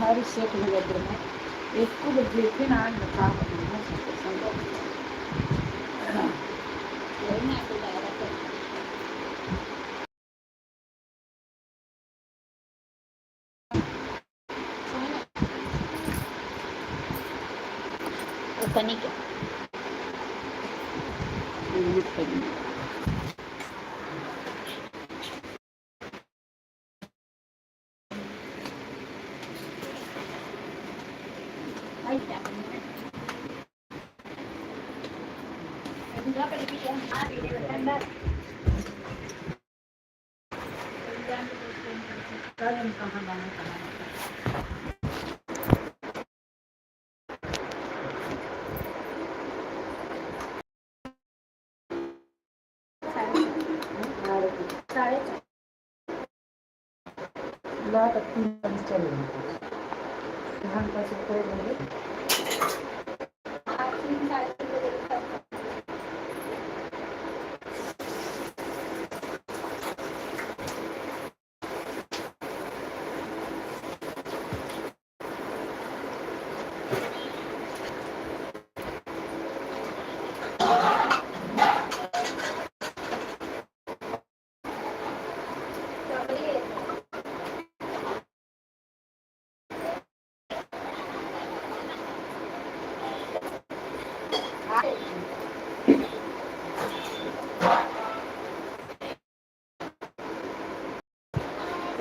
भारी सेट हो जात रहे। एको बेर देखे ना आज का वही ना तो लगा था। ओपन के कहाँ बना कहाँ। साढ़े लाख 3 चल घंटा से कोई बोले। 3 3:30 बजे तक।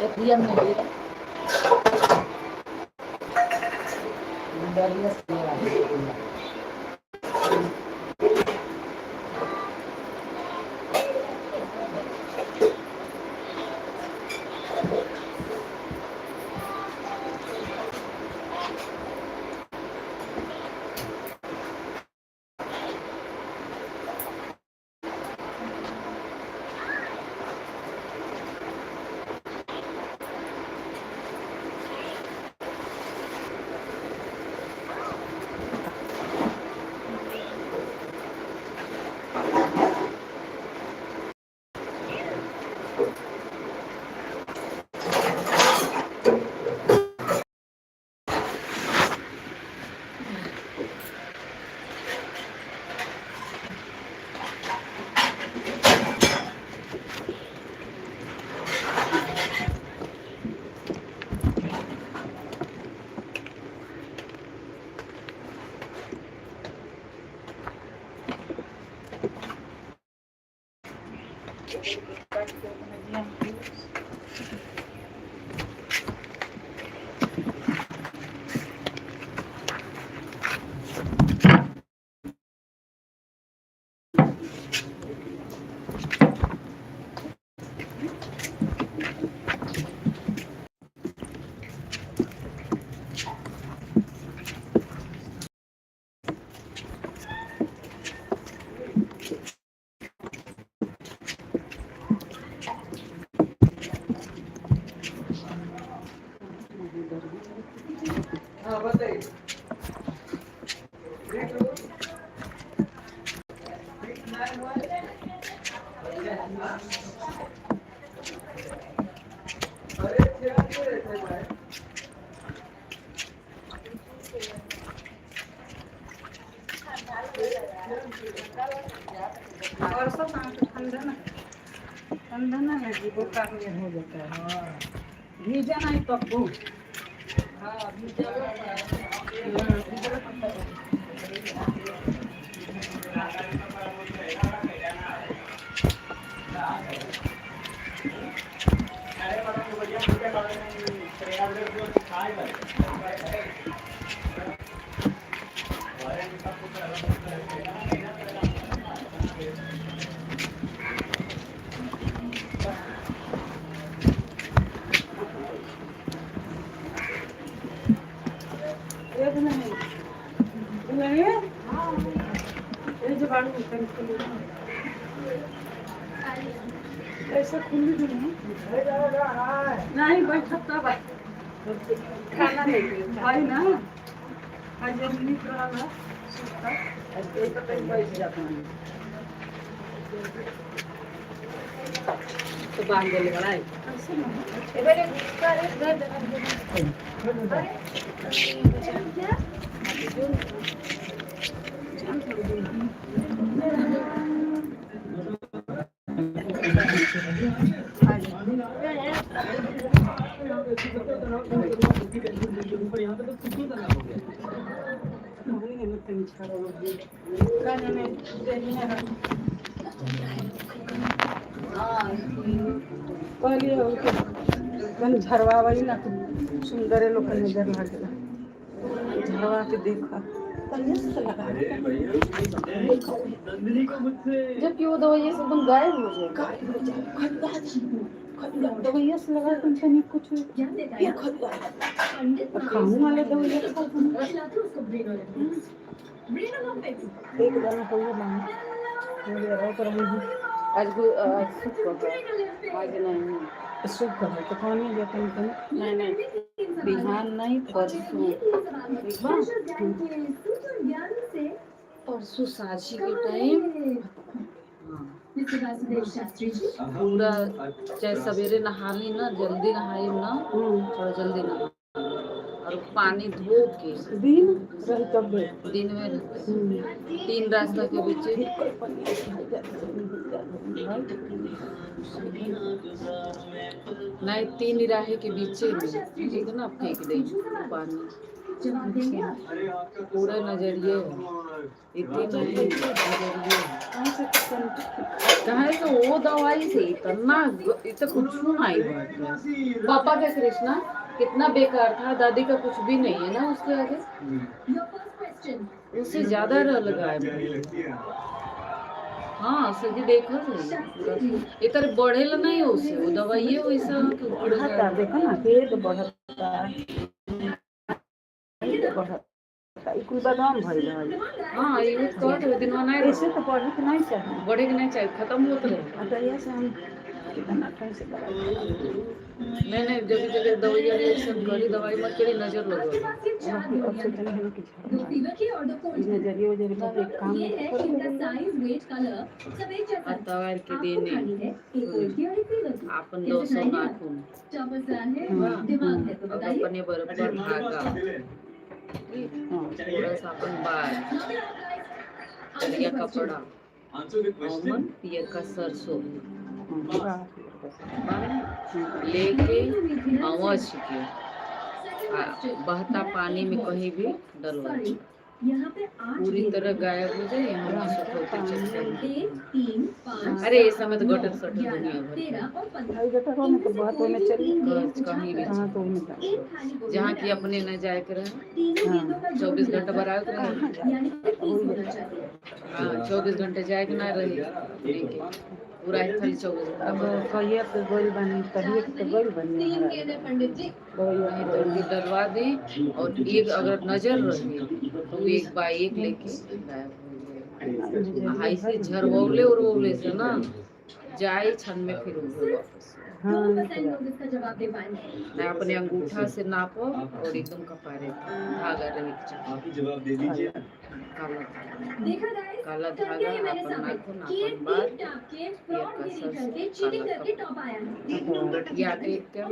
एटीएम में भी डरिया से आ। हाँ बताइए। अरे 6 भाई। और सब ठंडा ना, ठंडा ना है जी, बुखार में हो जाता है। हाँ, भीजा नहीं पप्पू। हाँ भीजा। भीजा पड़ता है। एक नहीं नहीं, ये जो बाड़ू खुली ऐसा खुली भी नहीं नहीं बैठत तब खाना लेके भाई ना आज जब निक रहा है सुता। ऐसे तो बैठ जाता है। तो बांध देले बड़ा है। कहलिए हो कि तनी झरवावली ना तो सुंदरे लोग के नजर लागेला। झरवा के देखा तनिए से लगा। जबकि वो दवाई से एकदम गायब हो जाएगा। गायब हो जाए, खरीदा खरीदा दवाइया से लगा तुम तनी कुछ फिर खरीदा खाऊं वाले दवाइया खा तुम। एक दाना हो गया मांग और मुझे आज आज सुख है, आज नहीं है। सुख कर तो कौन जाते हैं तनी। नहीं नहीं, बिहान नहीं, परसों। ठीक बा? परसों साझी के टाइम। हाँ, पूरा चाहे सवेरे नहा ली ना, जल्दी नहाई ना, थोड़ा जल्दी नहा और पानी धो के दिन रही तब बे। दिन में तीन रास्ता के बीच। नहीं, तीन राहे के बीच में ठीक है ना, फेंक दे पानी पूरा नजरिए है, इतने नहीं नजरिए है। कहे तो वो दवाई से इतना इतना कुछ नहीं बात। पापा का कृष्णा कितना बेकार था, दादी का कुछ भी नहीं है ना उसके आगे, उससे ज्यादा रह लगाए। हाँ सजी देखो सही इतर बढ़ेला नहीं उसे, वो दवाइये वैसा कि पूरा बढ़ता देखो ना, पेट बढ़ता, बढ़ता ई कुल बादाम भइल है। हाँ, ये तो कहत हो दिनवा नहीं ऐसे तो बढ़े के नहीं चाहिए। बढ़े के नहीं चाहिए, खत्म होत रहे। आ दरिया से हम कितना कैसे दवाई। नहीं नहीं, जगह जगह दवाई रिएक्शन करी, दवाई मत करी, नजर लगो। बाकी अब से तनी हम कि ई नजरिए वजरिए पर एक काम अतवार के दिन आपन 200 नाखून और अपने बराबर धागा, थोड़ा सा अपन बाल, करिया कपड़ा और पियर का सरसों लेके आवाज के बहता पानी में कहीं भी डलवा, पूरी तरह गायब हो जाए। यहाँ सुखौती चक्कर। अरे ये समय तो गटर सटर दुनिया भर भाई गटर में तो बहुत ओमे चली कहीं भी। कहाँ तो ओमे जा। जहाँ की अपने न जाए के रहे, हाँ 24 घंटा बराबर रहे। कहाँ जाए? हाँ, 24 घंटे जाए के ना रहे लेके पूरा ही खाली 24 घंटा। अब कहिए के गइल बानी, तहिए के गइल बानी हमरा दवाइया। नहीं तो उनकी डलवा दे और एक अगर नजर रहे तो वो एक बाई एक लेके गायब हो जाए। हाई से झरवौले उरवौले से ना जाए, क्षण में फिर उभरे वापस। हाँ ना अपने अंगूठा से नापो और एकदम कपारे धागा रहे के चाही। आप ही जवाब दे दीजिए। काला धागा, काला धागा अपन नाखून अपन बाल पियर का सरसों काला कपड़ा गठिया के एकदम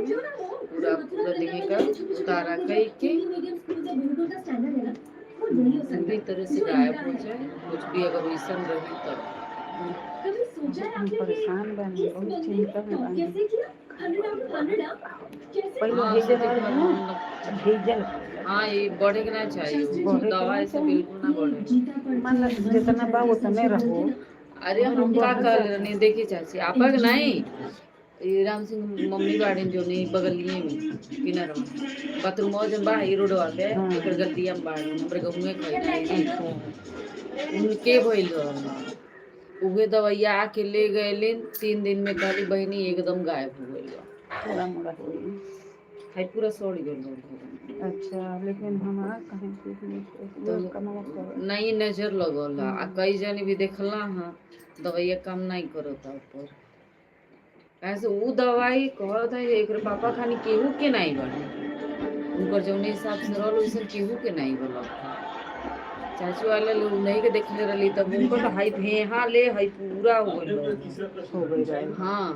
पूरा पूरा देहे का उतारा कई के पूरी तरह से गायब हो जाए, कुछ भी अगर वैसन रही तब। हम परेशान बानी, बहुत चिंता में बानी। पहले हाँ, भेजल रहे ना, भेजल। हाँ, ये बढ़े के ना चाहिए। बढ़े के दवाई ना से बिल्कुल ना बढ़े। मान ला जितना बा उतने रहो। अरे हम का कर रहे देखिए चाची, आपक नहीं, ये राम सिंह मम्मी गार्डन जो नहीं बगलिए में किनारे में बाथरूम हो जन बा ई रोडवा पे। हाँ। एकर गलिया में बाड़न हमरे गहुए खाई उनके भइल रहल, उहे दवाइया आके ले गए 3 दिन में, कहली बहनी एकदम गायब हो गइल बा। थोड़ा मोड़ा हो गई। हाई पूरा सड़ गइल बा। अच्छा, लेकिन हमारा कहीं कुछ नहीं तो- कमावा कर। नहीं नजर लगल आ कई जने भी देखला हाँ, दवाइया काम नहीं करता ऊपर। काहे से ऊ दवाई कहत है एकर पापा खानी केहू के नहीं बने, उनकर जौने हिसाब से रहल वैसन केहू के नहीं बनल। चाचू वाला लोग नहीं के देखले रहली तब उनकर हाई भेहा ले हाई पूरा हो गइल रहे। हो गई रहे। हाँ,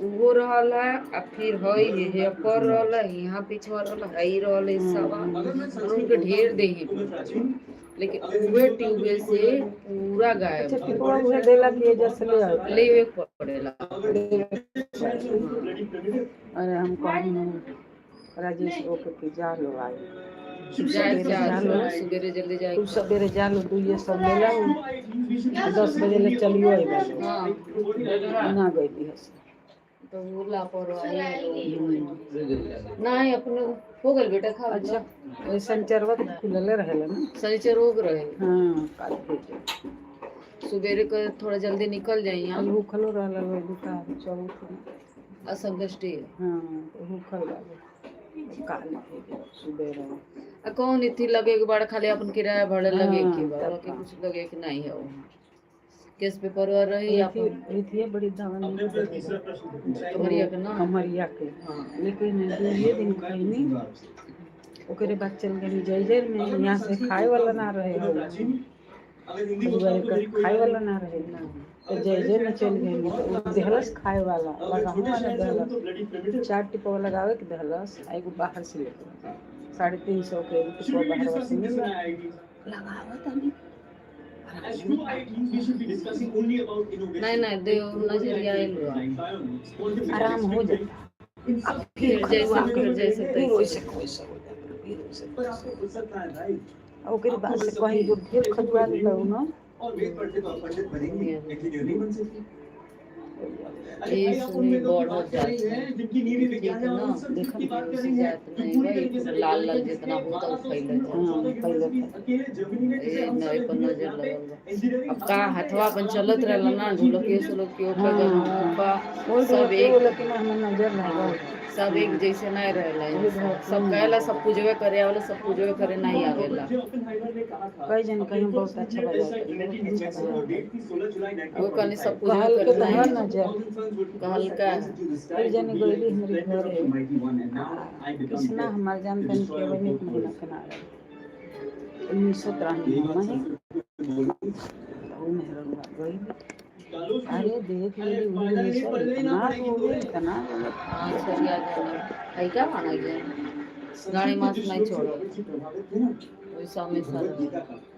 उहो रहल है आ फिर हई हे हे पर रहल है, यहाँ पीछे रहल है, हई रहल है सब और उनके ढेर देही, लेकिन उहे ट्यूबवेल से पूरा गायब। अच्छा, टिपवा उहे देला कि एजा से ले आवे? लेवे के पड़ेला। अरे हम कहनी राजेश ओके के जा लो आई। जाए सवेरे जा लो। सवेरे जल्दी जाए। तू सवेरे जा लो, दुइये सब ले लाओ, 10 बजे ले चलियो अइबा। हाँ। ना गई हस। तो वो लापरवाही नहीं अपने हो गइल बेटा खा। अच्छा, ये शनिचरवा के खुलले रहेला ना? शनिचर रोग रहे। हाँ, काल भेजो। सवेरे के थोड़ा जल्दी निकल जाइए। कल भूखलो रहला लोग दुकान चौथ में। असंकष्टी। हाँ, तो भूखल बाबू काल भेजो सुबेरे। आ कौन इथी लगे के बड़ा खाली अपन किराया भाड़ा लगे हाँ, के बा, तब बाकी का। कुछ लगे के नहीं है वहाँ। केस पेपर और रही अपन। एथिए बड़ी दवा कमरिया के ना? कमरिया के। हाँ। लेकिन दुइये दिन खैनी, ओकरे बाद चल गई जयजर में। यहाँ से खाए वाला ना रहे हो, परिवार के खाए वाला ना रहे तो जयजर में चल गई तो उ देहलस खाए वाला लगावे वाला देहलस, चार टिपवा लगावे के देहलस आ एगो बाहर से लेके 350 के एगो टिपवा बाहर से मिला लगावत हमी। नहीं नहीं देव नजरिया आइल बा। आराम हो जाता, अब फिर जैसे फिर जैसे फिर तैसे। वैसे वैसे हो जाता, फिर वैसे वैसे। आ ओकरे बाद से कहीं जो ढेर खजुआ देता ना। और वेद पढ़ते तो आप पंडित बनेंगे, इंजीनियर नहीं बन सकते। अरे ये भाई, आप उन सुनी वेदों की बढ़ बात कर रहे जात हैं जिनकी नींव विज्ञान है, और उन सब चीज की बात कर रही हैं जात जो नहीं पूरी भाई, तरीके से लाल लाल वैज्ञानिक है, जितना जिसने होता 1200 फैलत। स्कूल और हाँ, 14 फैलत। यूनिवर्सिटीज अकेले जर्मनी में, जिसे ए हम सब नए पर इंजीनियर नजर यहाँ पे लगल बा। इंजीनियरिंग अब का हथवा अपन चलत रहला ना, ढोलकियो सोलकियो का हाँ, गनवा का वही सब ढोलकियो एक वोलकी में हमें नजर लागल। सब एक जैसे नहीं रहेला वही इंसान। ढोलक- सब कहेला सब पूजवे करे आवेला, सब पूजवे करे नहीं आवेला। जो ओपेनहाइमर ने कहा था, कई जन अपने कहीं बहुत फर्स्ट अच्छा न्यूक्लियर बजाते टेस्ट हैं, एट बहुत ट्रिनिटी अच्छा मैक्सिको, बजाते हैं। डेट थी 16 जुलाई वो कहनी सब 1945। पूजवे कहल के करे तो नहीं है आवेला। नजर। कहल का एक जनी गईली हमरे घरे, कृष्णा हमार जान तन के वही एक महीना के ना रहे, 1993 में ही तो उ मेहरनुआ गईली, अरे देख लेली उ मिसल इतना रोवे, इतना रोवे। हाँ, सरिया जाना है क्या माना गया गाड़ी मास नहीं छोड़ो वैसा हमेशा रहे।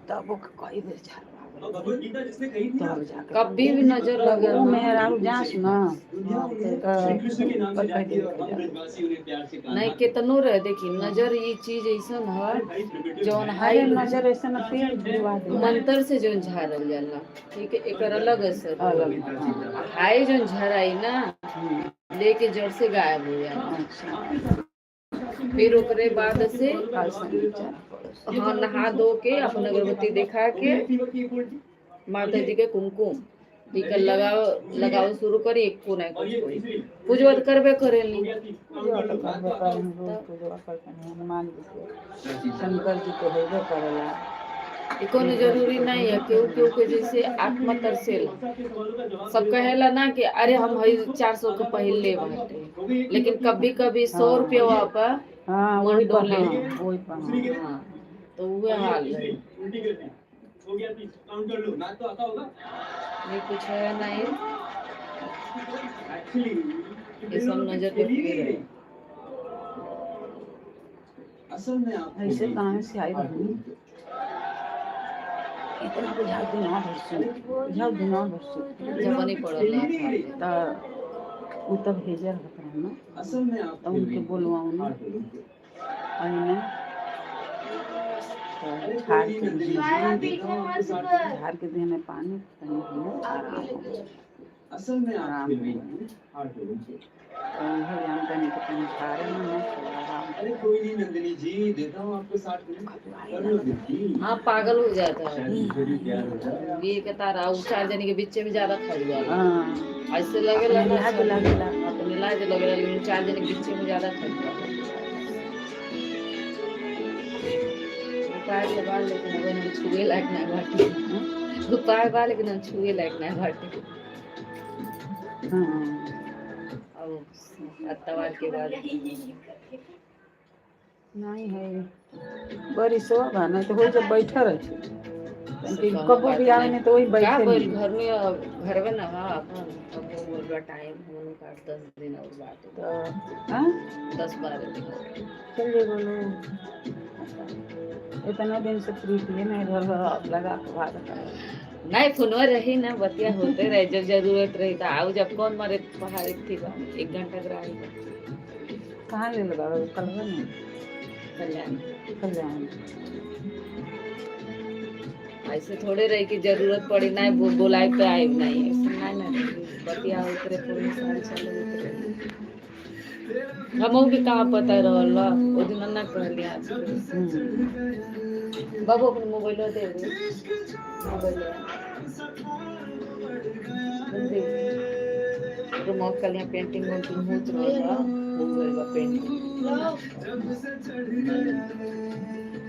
तब ओके कई बेर झाड़वा भगवत गीता जिसने कही थी ना, तब जाके कभी भी नजर लगे उ मेहरारू जास ना दुनिया उन्हें तो श्री कृष्ण के नाम से पर जानती है और कह हम ब्रजवासी उन्हें प्यार से कान्हा। नहीं केतनो रहे देखी नजर ये चीज ऐसन है भाई primitive जौन है। हाई अरे नजर ऐसे ना पेड़ गिरवा दे। मंत्र से जौन झारल जाला, ठीक है, एकर अलग असर अलग, हाँ। हाई जौन झराई ना लेके जड़ से गायब हो जाला। अच्छा। फिर ओकरे बाद से काल शनिचर पड़ोस। हाँ, नहा धो के अपन अगरबत्ती देखा के माता जी के कुमकुम टीका लगाओ लगाओ शुरू करी, एक कोना और ये कुछ कोई तीसरी पूजवा तो करबे करेली। हो गया तीस। पूजा तो करबे करें, रोज पूजा करते हैं हनुमान जी के, शंकर जी के होबे करेला। ये कोनो जरूरी नहीं है, केहू केहू के जैसे आत्मा तरसेला। सब कहेला ना कि अरे हम हई 400 के पहले बाटे, लेकिन कभी कभी 100 रुपया पर हाँ, मन वही पर। डोले। हाँ, वही पर, हाँ। हाँ, तो वह हाल है। उल्टी करती हो गया 30, काउंट कर लो, मैथ तो आता होगा। ये कुछ है नहीं। एक्चुअली ये सब नजर के फेर है। असल में आप ऐसे कहाँ से आई रही इतना बुझा दिना भरसू, बुझा दिना भरसू। जब नहीं पड़ल तो उ तब भेजल होत रहे ना। असल में आप तो उनके बोलवाऊ ना अइने तो झाड़ के झाड़ के देह में पानी तनी हमें आराम हो गइल। असल में आप आराम फिर हो भी गइल। हार्ट हो गई। तो उहे जान तनी के तनी झाड़े में ना तो आराम। अरे कोई नहीं नंदिनी जी, देता हूँ आपको 60 मिनट, कर लो दीदी। हाँ, पागल हो जाता है। शायद मुझे भी प्यार हो जाए। ये के तारा उ चार जने के बीच में ज्यादा खा जाला। हाँ। ऐसे लगेला अपने ना लाज लागेला। अपने लाज लगेला, लेकिन चार जने के बीच में ज्यादा खा जाला। उपाय के बाद लेकिन अब हम छुए लायक ना बाटे। उपाय बा लेकिन हम छुए लायक ना बाटे। हाँ। अब अत्तवार के बाद नहीं है बड़ी शोभा नहीं तो हो जब बैठल रहे। कौनो कबो बात भी आवे नहीं। नहीं तो वही का बैठे बोल नहीं। घर में अब घर में ना बा अपन अब वो बोल बा टाइम हम का 10 दिन और बात तो हाँ 10-12 दिन और। चल जे बोलो, इतना दिन से प्रीति नहीं रहल, अब लगा के भाग। नहीं, फोनवा रही ना, बतिया होते रहे। जब जरूरत रही तो आओ, जब कौन मारे पहाड़ थी बा 1 घंटा के रही। कहाँ ले लगा कल नहीं? कल्याण। कल्याण। ऐसे थोड़े रही कि जरूरत पड़ी नहीं बोलाए तो आए नहीं, ऐसे नहीं ना रही। बतिया होते रहे, फोन सारे चालू होते रहे। हमहू के कहाँ पता रहल, ओ दिन ना कहली आज। बाबू, अपन मोबाइल दे दे, मोबाइल दे। रूम कल यहाँ पेंटिंग वेंटिंग होत रहल, हो गइल बा पेंटिंग।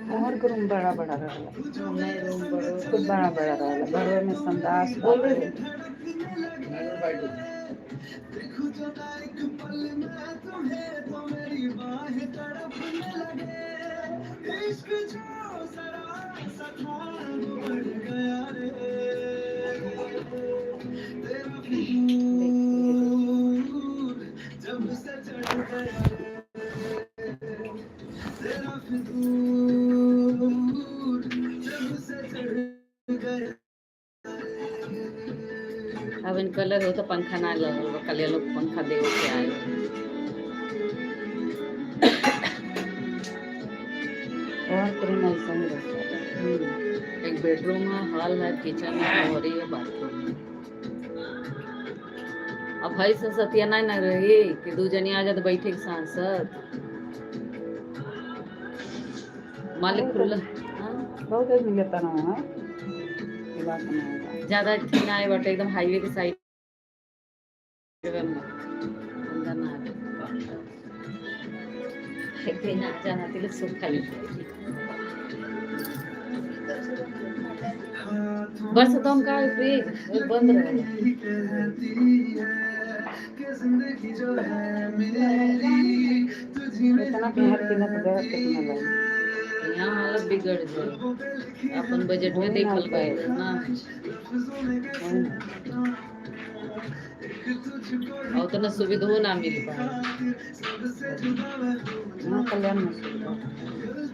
मोहर के रूम बड़ा बड़ा रहला। नहीं, रूम बड़ो। खूब बड़ा बड़ा रहला, घरवे में संडास। बोल रहे। अब इन कलर हो तो पंखा ना लगल बा, कल लोग पंखा दे के आए। और के रूम ऐसा ही रहता। एक बेडरूम है, हॉल है, किचन है और ये बाथरूम है। अब भाई से सतिया नहीं ना रही कि दू जनी आ जात बैठे के सांसद मालिक खुला, हाँ? बहुत आदमी लेता ना वहाँ, ये बात नहीं होगा। ज्यादा ठीक ना है बट एकदम हाईवे के साइड में अंदर ना है। ना जाना तिल सुख खाली बस तो हम का फ्रिज वो बंद रहे। इतना बिहार के ना तो गया कितना लगे। यहाँ हालत बिगड़ जाए, अपन बजट में देखल गए ना। वही ना। और उतना सुविधा ना मिल पाए। यहाँ कल्याण में सुविधा।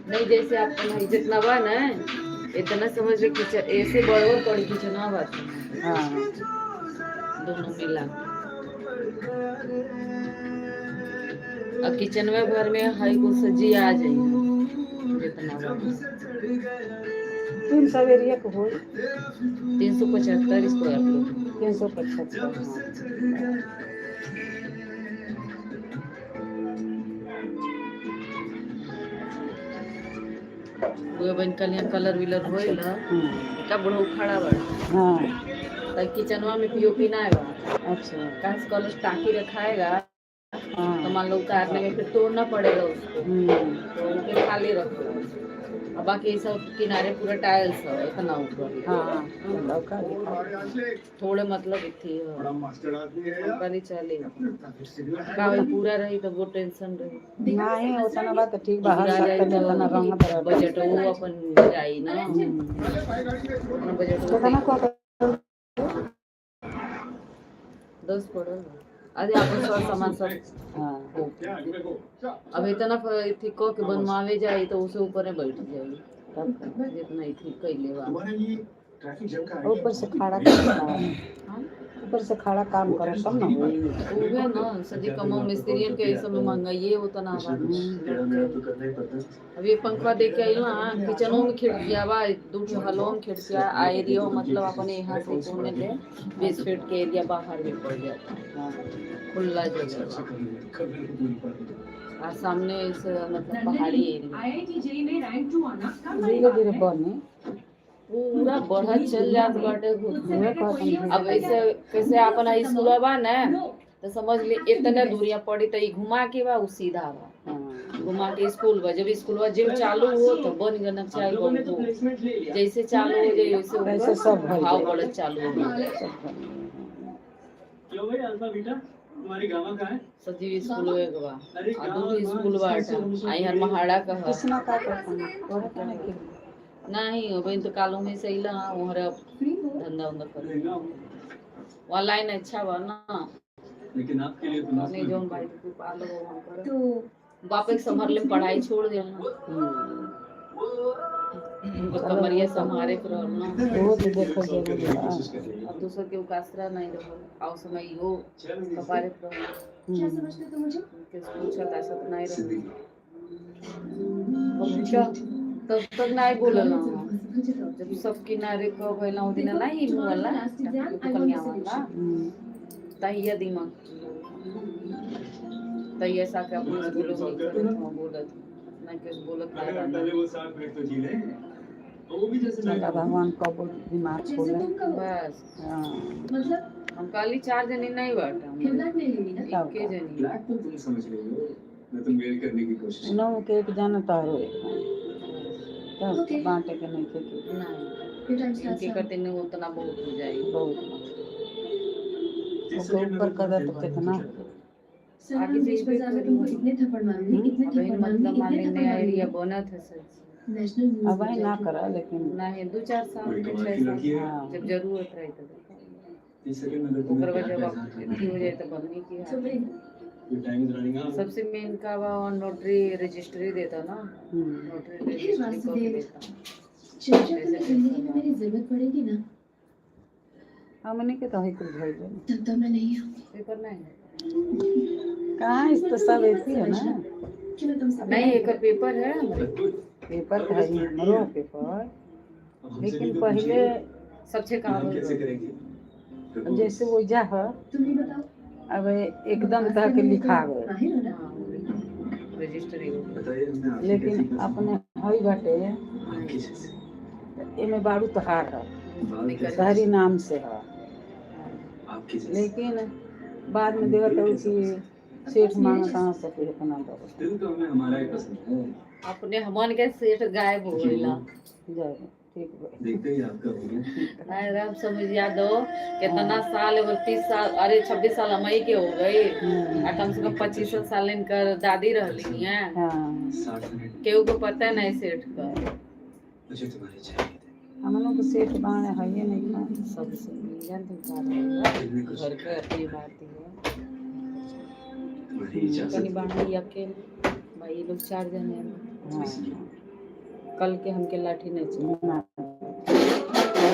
नहीं, जैसे आपको जितना बा ना, इतना समझ लो किचन ऐसे बड़ो पड़ी किचन बात। दोनों मिला अब किचन में भर में हाई को सजी आ जाए जितना बा। 300 एरिया को हो। 375 स्क्वायर फुट। 375, हाँ। वो बन कल यहाँ कलर विलर होइल। का बड़ो खड़ा बा। त किचनवा में पीओपी ना बा। कहाँ से कलर टाकी रखाएगा? तो मान लो उतारने में फिर तोड़ना पड़ेगा उसको। तो उनके खाली रखो और बाकी ये सब किनारे पूरा टाइल्स है इतना ऊपर। हाँ, लौका दिखा। थोड़े मतलब थी। बड़ा मास्टर आदमी है यार। कंपनी चली का वही पूरा रही तो वो टेंशन रही। नहीं, उतना बात तो ठीक बा, हर पूरा साल जाई तनी तना रंग तो पर बजट वो अपन जाई ना, अपना बजट। कितना को? 10 पड़ल अरे अपन सब सामान सब। हो। अब इतना थी को के बनवावे जाई तो उसे ऊपर में बैठ जाई। तब का। जितना थी कैले बा। तुम्हारे ये ट्रैफिक जाम का ऊपर से खड़ा करता है। हाँ? ऊपर से खड़ा काम करो तब ना होई। उहे ना सजी कमो मिस्त्रियन के इस समय महंगाई उतना बा। तेरा मेरा तो करना ही पड़ता है। अब ये पंखा दे के आइल ना, किचनों में खिड़कियां बा, दू ठो हॉलो में खिड़कियां आ एरिया, मतलब अपने यहाँ से कोने ले 20 फीट के एरिया बाहर भी पड़ जाता है। खुला जगह अच्छा बा। कर लिया, कर मेरे को पूरी पढ़। आ सामने इस मतलब पहाड़ी एरिया। आईआईटी जेईई में रैंक 2 आना कम वाली धीरे बात धीरे है। बने। पूरा बढ़त चल जात बाटे। तुझसे उहे बेटर कहत कोई नहीं हो अब सकता। ऐसे कैसे अपन स्कूल बा ना, नो। तो समझ ली इतने दूरियां पड़ी तो ई घुमा के बा, उ सीधा बा। घुमा के स्कूल बा। जब स्कूल बा जब चालू हो तो बन गना चाहे हम लोगों ने तो बहुत। प्लेसमेंट ले लिया। जैसे चालू हो जाए वैसे वैसे सब भर भाव जाए। बढ़त चालू हो गया। सब भर जाए। क्यों भाई अल्फा बीटा, तुम्हारी गामा कहाँ है? सजीव स्कूल एक बा अरे आ दू स्कूल बाटा आ यहाँ महाड़ा का है। कृष्णा का करता है तोरा के नहीं के नहीं अब तो कालू में से अइला ओहरे अब धंधा उंधा कर लहंगा हूँ, ऑनलाइन अच्छा बा ना। लेकिन आपके लिए तो अपने नाचना जोन भाई के पालो हम कर तो बाप एक संभाल ले पढ़ाई छोड़ दे ना। हम्म। उनको कमरिया संभारे पर रहल ना। वो तो देखल जरूरी बा। कोशिश कर रही अब दूसर के उकासरा नहीं रहल आ समय इहो है कपारे पर रहल। क्या हम्म। समझते हो तुम मुझे? उनके पूछत आसत नहीं रहल। जिंदगी बच्चा तब तक नहीं बोलल हाँ, जब सब किनारे क भइला उ दिना नहीं मुँह वाला कन्या वाला हम्म। तहिया दिमाग तहिया सा के अपने बोलो नहीं करत हम बोलत ना के बोलत नहीं अगर रहल। पहले वो 60 मिनट तो जी ले और वो भी जैसे मैं चला भगवान कब दिमाग जैसे खोले। तुम कहो। बस हाँ। मतलब हम काली चार जनी नहीं बाटा फिर ब्लैक नहीं लेनी ना? इक्के जनी। ब्लैक तो तुम समझ रही हो, मैं तुम वेयर करने की कोशिश नौ के एक जाना तारो एक जाना। Okay. तब बांटे के नहीं थे कि नहीं Your time starts इनके now. करते नहीं उतना बहुत हो जाए। बहुत जिस ओके सेकंड में ऊपर तुम कदर खेल तो पाओगे, कितना तो क्या करोगे? सर आगे हम से बीच ये बाजार में भी तुमको इतने थप्पड़ मारूंगी, इतने अब थप्पड़ मारूंगी, मतलब मान इतने ली थप्पड़ नया एरिया मारूंगी, बनत है सच। नेशनल न्यूज अब बन ना जाएगी। करा लेकिन नहीं 2-4 साल बड़ी में कमाल छह की साल लड़की है। हाँ। जब जरूरत रही तो 30 सेकंड में अगर ओकर तुम्हें बाद प्यार जब का आप इजहार करना अथी हो है जाए तो बनने की है। तुम्हें your time is running out. सबसे मेन का बा नोटरी रजिस्ट्री देता ना। हम्म। नोटरी फिर रजिस्ट्री करके वासुदेव। देता। जब जब तुम्हें जिंदगी में मेरी जरूरत पड़ेगी ना, हमने के तो है कुल भइल। तब तब मैं नहीं आऊंगी। पेपर नहीं है। कहाँ इस पर तो तुम सब ये मत ऐसी है ना। समझना कि मैं तुमसे नहीं एक पेपर है हमारे। पेपर तो है ही हमरो पेपर, अब हमसे भी लेकिन तो पहले पूछिए सबसे कि हम काम कैसे करेंगे। प्रपोज। जैसे वो जा है तुम ही बताओ। अब एकदम बकवास तह के करने में लिखा तुम गए। माहिर हो ना? रजिस्ट्री हो। बताइए हमने आपकी लेकिन कैसी पसंद अपने हई बाटे आपकी जैसे एमे बारू तोहार है, बाल कैसे शहरी नाम से है, आपकी जैसे लेकिन बाद में देखत हूँ कि सेठ मांगता हूँ सके इतना दो। दिल तो हमें हमारा ही पसंद है। अपने हमन के सेठ गायब हो गइला। जाए ठीक बा। देखते ही आपका हो गया। नहीं राम समझ याद हो कितना साल एगो 30 साल, अरे 26 साल हमई के हो गई। हम्म, आ कम से कम 25 साल इनकर दादी रहली है। हाँ। 60 मिनट केहू को पता नहीं सेठ का। मुझे तुम्हारे चाहिए थे। हमनों के सेठ बाणे है ही नहीं खा। सबसे जानते का रहेगा दिल में कुछ घर के अपनी बात है। तुम्हारी इजाजत कनी बाणी अकेले भाई ये लोग चार जने हैं। हाँ। कल के हमके लाठी नहीं चाहिए। ना।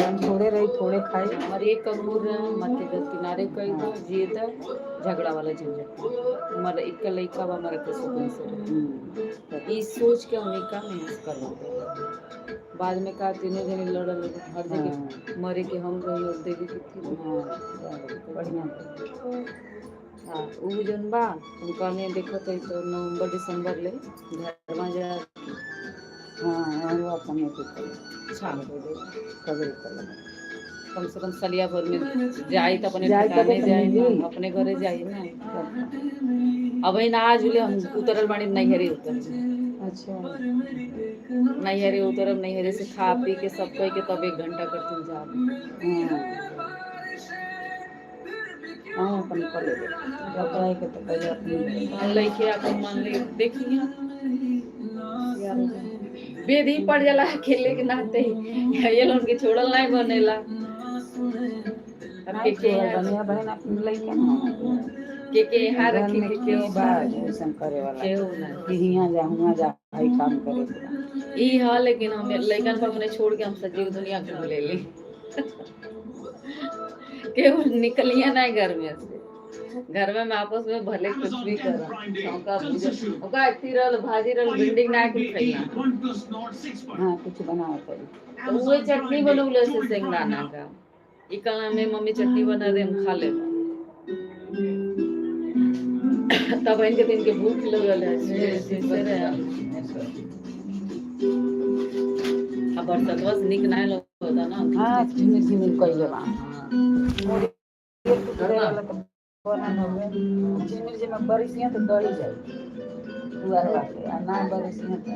हम थोड़े रही थोड़े खाई। हमारे एक अंगूर रहे मत के किनारे कही तो जिए तो झगड़ा वाला झंझट हमारा एक लड़का बा हमारा कैसे कैसे रहे। हम्म, ई सोच के हम का नहीं करवा बाद में का तीनों जने लड़ल हर जगह हाँ, मरे के हम रही और देवी के थी। हाँ, बढ़िया। हाँ उ जौन बा हम कहने देखत है तो नवंबर दिसंबर ले घर में जा। हाँ, और वो अपन अथी कर छाप हो जाए। कबरी कर। कम से कम सलिया भर में जाई तो अपने जाई तबे ठिकाने तो जाई मिली। ना अपने घरे जाई ना। अब ना आज ले हम उतरल बानी नैहरे उतर। अच्छा। नैहरे उतरब, नैहरे से खा पी के सब कह के तब 1 घंटा करती जा। हाँ हाँ, अपन कर ले जब जाए के तो पहले अपनी लइके अपन मान ले देखी बेदी पड़ जाला खेले के नाते ही। ये लोग के छोड़ल नहीं बनेला अब के नहीं के छोड़ल बनिया बहन अपने लइका ना। के यहाँ घर रखी में के के के बा ऐसन करे वाला केहू ना कि हियाँ जा हुआँ जा हई काम करे के बा। ई हा लेकिन हम लइकन पर अपने छोड़ के हम सजीव दुनिया घूम लेली। केहू निकलिया नहीं घर में से। घर में मैं आपस में भले कुछ भी करा चौका भूजा ओका अथी रहल भाजी रहल भिंडी ना कुछ खइला। हाँ, कुछ बनाओ पड़ी। तो उहे चटनी बनौले से शेंगदाना का ई कहला में मम्मी चटनी बना दे हम खा लेब। तब इनके दिन के भूख लगल है सुबह से रहे। अब बरसतवा से निक नहीं लगता ना। हाँ, झिमिर झिमिर कइले बा। मोरी करे वाला तो बनल हवे। झिमिर झिमिर बरिसिया तो दही जाई दुआर बाटे आ ना बरिसिया तो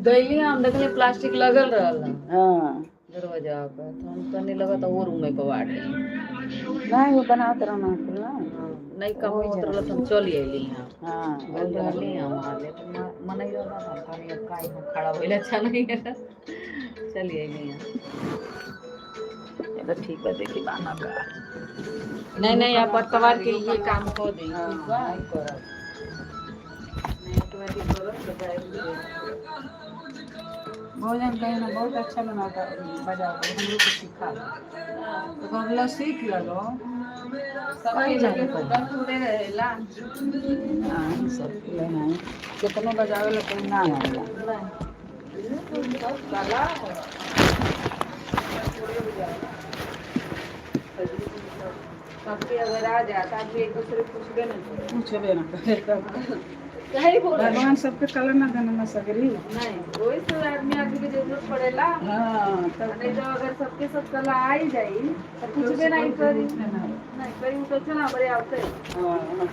दैली हम देखले प्लास्टिक लगल रहल हाँ दरवाजा पर तो हम तनी लगा तो वो रूम में पवाड़। नहीं वो बनावत रहना कुल ना। नहीं कम होत रहल तो हम चल अइली यहाँ। हाँ। बोल रहली हम आले तो मनई रहला हम कहनी अब काहे हम खड़ा होइल अच्छा नहीं है। चलिए नहीं। ये तो ठीक बा, देखी बाना का। नहीं नहीं, आप पतवार के ये काम कर दे। हाँ, ठीक बा? नहीं करब। नहीं तो करब तो जाए। भोजन कहे ना बहुत अच्छा बनाता बजा हम लोग को सिखा दो। तो कहला सीख लो। सबके लगे हुनर थोड़े रहेला। हाँ, सब लेना है, कितनो बजावे ला कोई ना आवेला। नहीं, सब कला है। सबके अगर आ जाता आदमी एक दूसरे पूछबे नहीं करे। पूछबे ना करे तब। सही बोल रहे हैं। भगवान सबके कला ना देना ना सगरी। नहीं, वही से आदमी आदमी के जरूरत पड़ेला। हाँ, तब। नहीं तो अगर सबके सब कला आई जाई तो पूछबे नहीं करी। नहीं करी तो चला बड़े आवते। हाँ।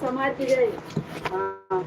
समाज के जाई। हाँ।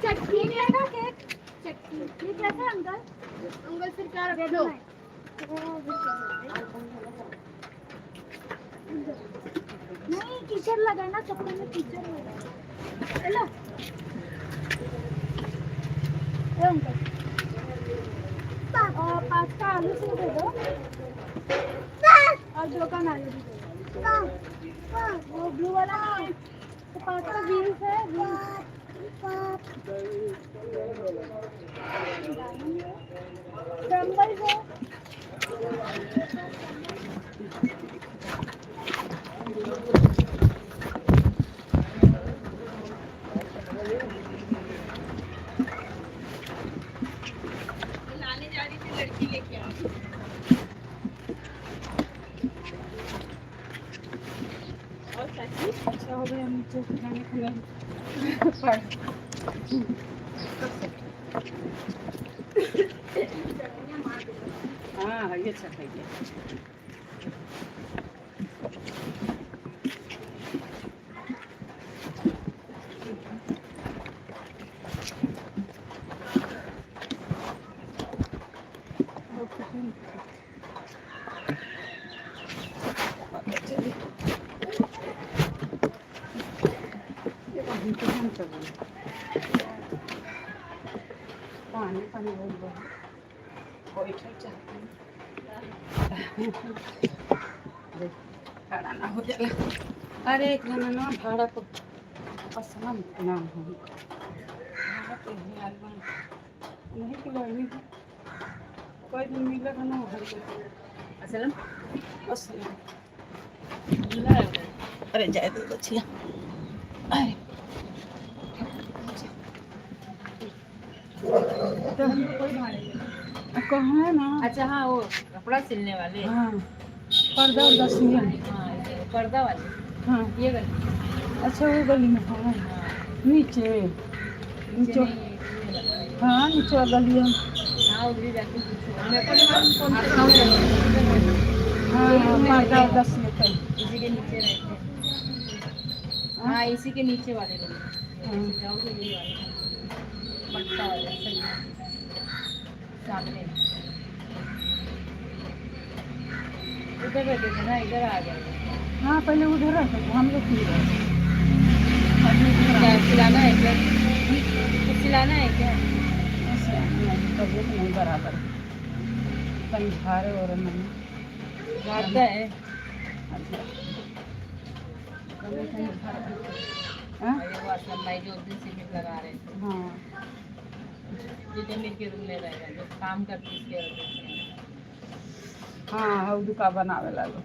चटनी लेगा केक? चटनी ये कैसा है अंकल? अंकल फिर क्या रख दो? नहीं, कीचड़ लगा ना कपड़े में, कीचड़ लगा। हेलो ए अंकल, और पाँच का आलू से दे दो और दो का नारियल भी दे दो। वो ब्लू वाला तो पाँच का बीन्स है, बीन्स क्रम्बल है। अच्छा हो गया, नीचे जाने के लिए पर हाँ, ये अच्छा खाइए। इंतजाम कर पानी पानी बहुत बा। बैठल चाहते हैं। खड़ा ना हो जाला। अरे एक जना ना भाड़ा पर असलम नाम हो, भाड़ा पे ही आइल बा। नहीं कि लड़नी कोई दिन मिलत ना घर पे। असलम असलम। अरे जाए दो बचिया। अरे तो कहाँ है ना? अच्छा हाँ, वो कपड़ा सिलने वाले। हाँ, पर्दा उर्दा सिया। हाँ, ये पर्दा वाले। हाँ। ये गली। अच्छा, वो गली में। हाँ, नीचे नीचे। हाँ, नीचे वाला गली है। हाँ, उधर ही जाके पूछो। मेरे को नहीं मालूम कौन सा। हाँ, पर्दा उर्दा सिया। इसी के नीचे रहते हैं। हाँ, इसी के नीचे वाले गली। हाँ। जाओगे यही वाले पट्टा वाले सही सामने। उधर रहते थे ना, इधर आ गए। हाँ, पहले उधर रहते थे हम लोग भी रहते। अभी इधर क्या आ सिलाना है क्या? कुछ सिलाना है क्या? ऐसे नहीं, तबीयत नहीं बराबर, कहीं झाड़े और नहीं। आता है। अच्छा, कभी कहीं झाड़े। हाँ? और ये वो असलम भाई जो उस दिन सीमेंट लगा रहे थे। हाँ। जो जमीन के रूम में रहेगा, जो काम करती उसके वजह से। हाँ, हौ दुका बनावे लागो।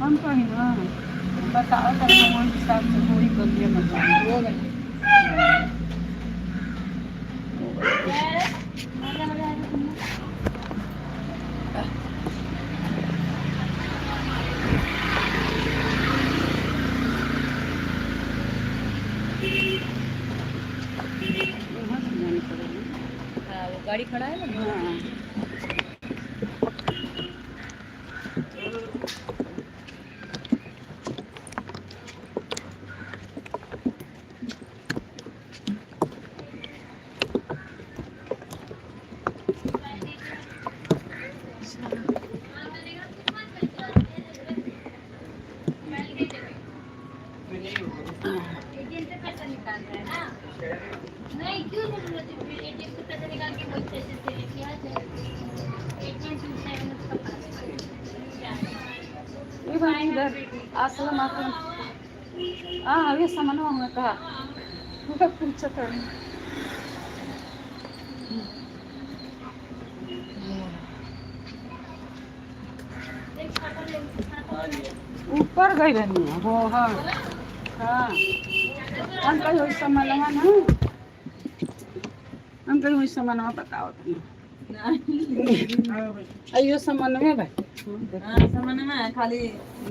हम कहीं ना बताओ तो वही हिसाब से पूरी कर लिया मतलब। वो गली। यहाँ से जानी पड़ेगी। हाँ, वो गाड़ी खड़ा है ना। हाँ। एटीएम से पैसा निकाल रहा है ना? नहीं, क्यों जरूरत है फिर एटीएम से पैसा निकाल के वही पैसे से लेके आ जाए। एटीएम से सेवन उसका पास। ये भाई इधर असलम असलम। हाँ, ये सामान हमने कहा पूरा पूछा था। ऊपर गई रहनी हो। हाँ हाँ, हम कहीं वही सामान ना, हम कहीं वही सामान बताओ तुम। अयो सामान में भाई। हाँ, सामान में खाली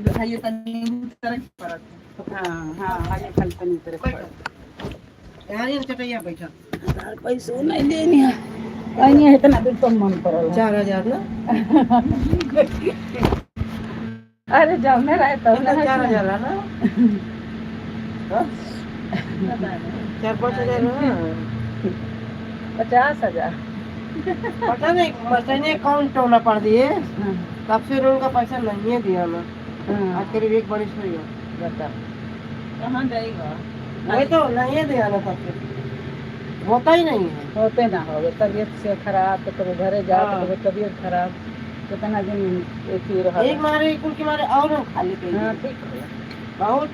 खाइए तनी उतरे पड़त। हाँ हाँ, आगे खाली तनी उतरे पड़त। यहाँ चटैया बैठा। पैसो नहीं देनी है, नहीं है इतना दिन तो मन पड़ल है। 4000 ना। अरे जाओ ना रहे तो ना। 4000 है ना? हाँ? 4-5 हजार ना। 50,000। पता नहीं मस्तानी कौन टोला पड़ दिए। हाँ। तब से उनका पैसा नहीं है दिया ना। हाँ। आज करीब एक बरिस हो गया। बता। कहाँ जाएगा? वही तो नहीं है दिया ना, तब से होता ही नहीं है। होते ना हो, तबीयत से खराब तो कभी घरे जाओ तो हाँ। कभी तबीयत खराब, कितना दिन एक ही रहा। एक मारे कुल के मारे और हम खाली पे। हाँ, ठीक हो गया। बहुत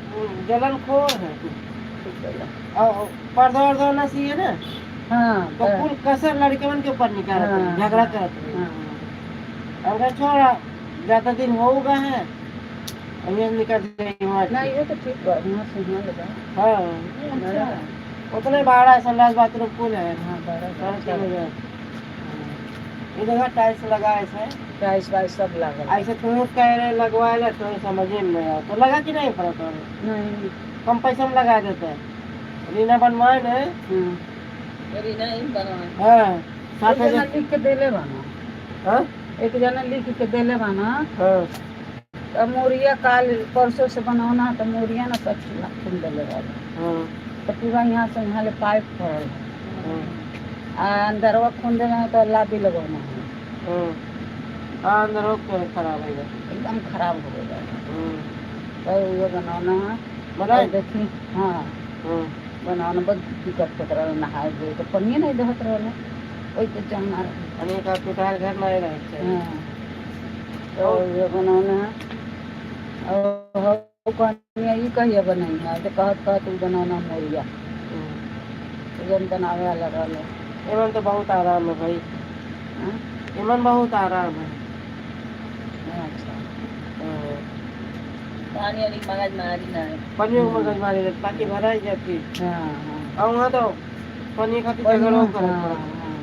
जलन खोर है। ठीक हो गया। और पर्दा वर्दा ना चाहिए ना। हाँ। तो कुल कसर लड़के मन के ऊपर निकालते हैं, हाँ। झगड़ा करते हैं। हाँ। अगर छोड़ा ज्यादा दिन हो गए हैं और ये निकल जाएंगे वहाँ ना से। ये तो ठीक बा, यहाँ से यहाँ लगा। हाँ। अच्छा। उतने भाड़ा है, संडास बाथरूम कुल है। हाँ, बड़ा 3,500। इधर टाइल्स लगा ऐसे। टाइल्स वाइल्स सब लागल। ऐसे तुम कह रहे लगवाए ला तो समझे में नहीं आया तो लगा कि नहीं पड़ा तो। नहीं। कम पैसे में लगा देते हैं, रीना बनवाए ना। हाँ। रीना ही बनवाए। हाँ, सात एक जना हजार लिख के देले बाना। हाँ। एक जना लिख के देले बाना। हाँ। तो मोरिया काल परसों से बनौना है, तो मोरिया ना सब चूल्हा खून डले रहा। हाँ। तो पूरा यहाँ से यहाँ ले पाइप पड़ल है। हाँ। आ अंदरवा खून देना है तो लादी लगौना है। हाँ हाँ, अंदर हो के खराब है। एकदम खराब हो गया। हम्म। तो वो बनौना है। बनाए। और देखी हाँ। हाँ। बनाना बहुत दिक्कत होत रहा, नहाए धोए तो पनिए नहीं देहत रहल, ओहि पे चलना रहे। अनेक का टूटाल घर नहीं रहे चाहिए। हाँ, तो ये बनौना है। और हौ कहनिया ई कहिया बनई है, तो कहत कहत उ बनौना मोरिया। हम्म। जन बनावे वाला रहल। एमन तो बहुत आराम है भाई। हाँ? एमन बहुत आराम है। अच्छा। हाँ। पानी वाली मगज मारी ना है। पनियों के मगज मारी रहती, ताकि भराई जाती। हाँ हाँ। और वहाँ तो पनी खातिर झगड़ो पनिया करे हाँ पड़त। हाँ,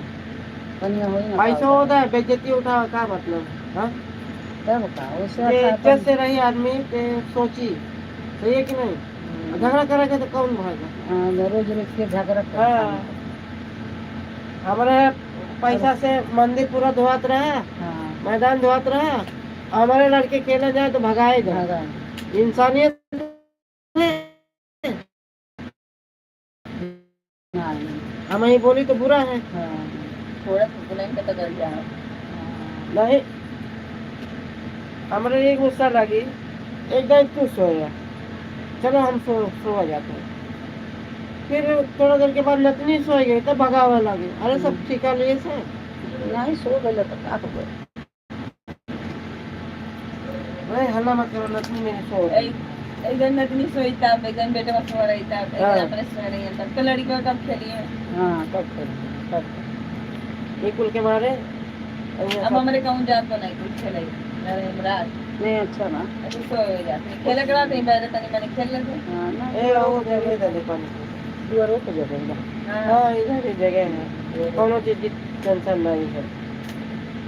पनिया होई ना। पैसा होता है, बेइज्जती उठा का मतलब? हाँ। तब का उससे जे अच्छा इज्जत से रही आदमी ते सोची सही है कि नहीं? झगड़ा करेगा तो कौन भागा? हाँ, रोज रोज के झगड़ा करता। हाँ। हमारे पैसा से मंदिर पूरा धोआत रहा। हाँ। मैदान धोआत रहा, हमारे लड़के खेलने जाए तो भगाए जाए। झगड़ा। इंसानियत है? नहीं। हम ही बोली तो बुरा है। हाँ। थोड़ा बुलाएंगे तो कर जाओ। नहीं, हमारे एक गुस्सा लगी, एकदम तू सोया, चलो हम सो सो जाते हैं। फिर थोड़ा देर के बाद नतनी सो गई तो भगावे लगी। अरे सब ठीका लिए से। नहीं, सो गए तो का हो गए? नहीं, हल्ला मत करो, नतनी मेरी सो गई। एक दिन नतनी सोई तब, एक दिन बेटे सो रही तब, एक दिन अपने सो रही है तब, तो लड़की को कब खेली है? हाँ, कब खेली कब? ये कुल के मारे। अब हमारे कहूँ जात तो नहीं कुछ खेले रात। नहीं, अच्छा ना। अभी सो हो जाते खेले करा नहीं, पहले तनी मैंने खेल लेते। हाँ ना। ए वो जगह दे दे पानी। दुआरो पे जगह बा। हाँ। हाँ, इधर ही जगह है, कोनो चीज की टेंशन नहीं है।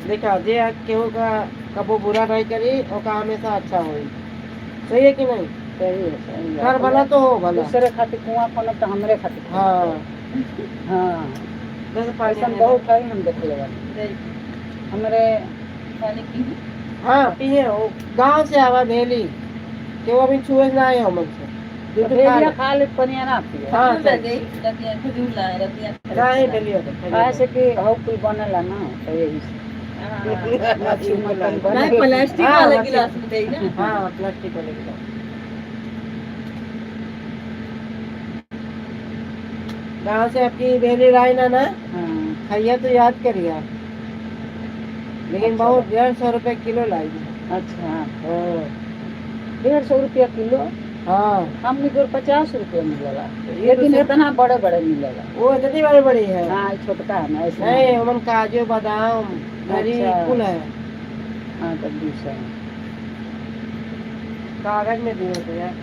देखा जे केहू का कबो बुरा नहीं करी ओका हमेशा अच्छा होई। सही है कि नहीं? सही है, सही है। घर भला तो हो भला। दूसरे खातिर कुआं खोलब तो हमरे खातिर खोलब। हाँ। हाँ। जैसे पानी ऐसा आने बहुत है, हम देख ले हमरे। पानी पी। हाँ, पिए। वो गांव से आवा भेली के वो अभी छुए ना आए हो मन से दूध खा भेलिया ले। खा ले, पनिया ना पिए। हाँ। खजूर दे रतिया, खजूर लाए रतिया। नहीं, भेली होते। काहे से कि हौ कुल बनेला ना, तो यही से हाँ। मच्छी मटन नहीं, बने। प्लास्टिक हाँ, वाले मच्छी। गिलास में दे ना। हाँ, प्लास्टिक वाले गिलास। गांव से आपकी भेली लाई ना ना। हाँ। खाइया तो याद करिया, लेकिन अच्छा। बहुत 150 रुपए किलो लाई। अच्छा। हाँ। 150 रुपया किलो? हाँ। हमने को 50 रुपया मिलेगा। ये लेकिन तो इतना बड़े बड़े मिलेगा। वो इतनी बड़ी बड़ी है। हाँ, ये छोटका है ना ऐसे। नहीं, उमन काजू बादाम हरी अच्छा। कुल है। हाँ, तब दूसरा है। कागज में दिए होते यार।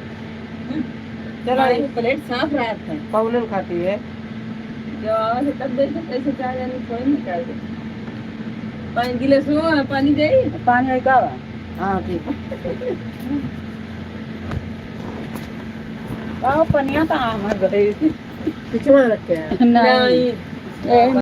चलो। हमारी प्लेट साफ रहा था। पौनन खाती है। जब आवा थे तब देखे कैसे चार जाने कोई निकाल दे पानी गिलास में पानी दे। पानी है का बा? हाँ, ठीक। का पनिया तो आम गई। पिछवा रखे हैं। नहीं। ए,